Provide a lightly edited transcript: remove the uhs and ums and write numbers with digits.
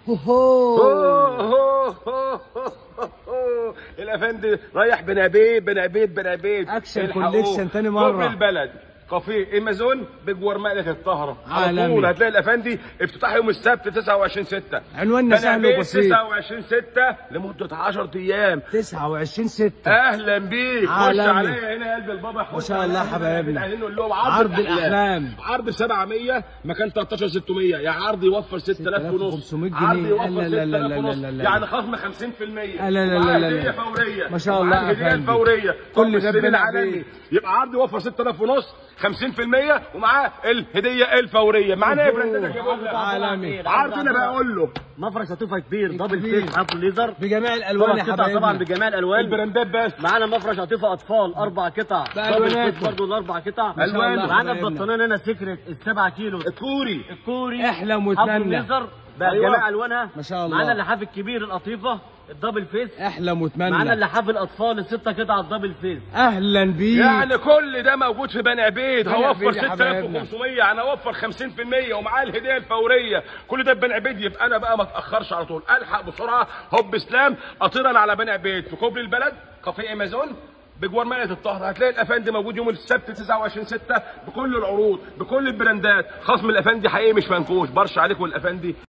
هو الافندي رايح بني عبيد بني عبيد بني عبيد. action collection تاني مرة. كوبري البلد، كافيه امازون، بجوار مقلة الطهره على طول هتلاقي الافندي. افتتاح يوم السبت 29/6. عنواننا سهل وبسيط، 29/6 لمدة 10 ايام. 29/6. اهلا بيك، خش عليا هنا يا قلب البابا. ما شاء الله حبايبنا، عايزين نقول لهم عرض الاحلام، عرض 700 مكان 13600، يعني عرض يوفر 6500 جنيه، عرض يوفر 6500، يعني خصم 50%. لا لا لا لا، هديه فورية ما شاء الله، هديه فورية كل ده العالمي. يبقى عرض يوفر 6500 50% ومعاه الهدية الفورية. معانا ايه برانداتك يا بولا؟ عالمي. عرضنا بقى اقول له مفرش لطيفة كبير double face حرف الليزر بجميع الالوان يا حبايبي، طبعا بجميع الالوان البراندات بس. معانا مفرش لطيفة اطفال 4 قطع double face برضه الاربع قطع الوان. معانا البطانيه هنا secret ال7 كيلو الكوري، الكوري احلم واتمنى الليزر بجميع الوانها ما شاء الله. معانا اللحاف الكبير القطيفه ال double face احلم واتمنى. معانا اللحاف الاطفال ال6 قطع ال double face. اهلا بيك. يعني كل ده موجود في بني عبيد. هوفر 6500، يعني اوفر 50% ومعاه الهدية الفورية. كل ده في بني عبيد. يبقى انا بقى ما اتاخرش على طول، الحق بسرعة. هوب اسلام اطيرا على بني عبيد في كوبري البلد، كافيه امازون، بجوار مقلة الطهر. هتلاقي الافندي موجود يوم السبت 29/6 بكل العروض بكل البراندات. خصم الافندي حقيقي مش منكوش. برش عليكم الافندي.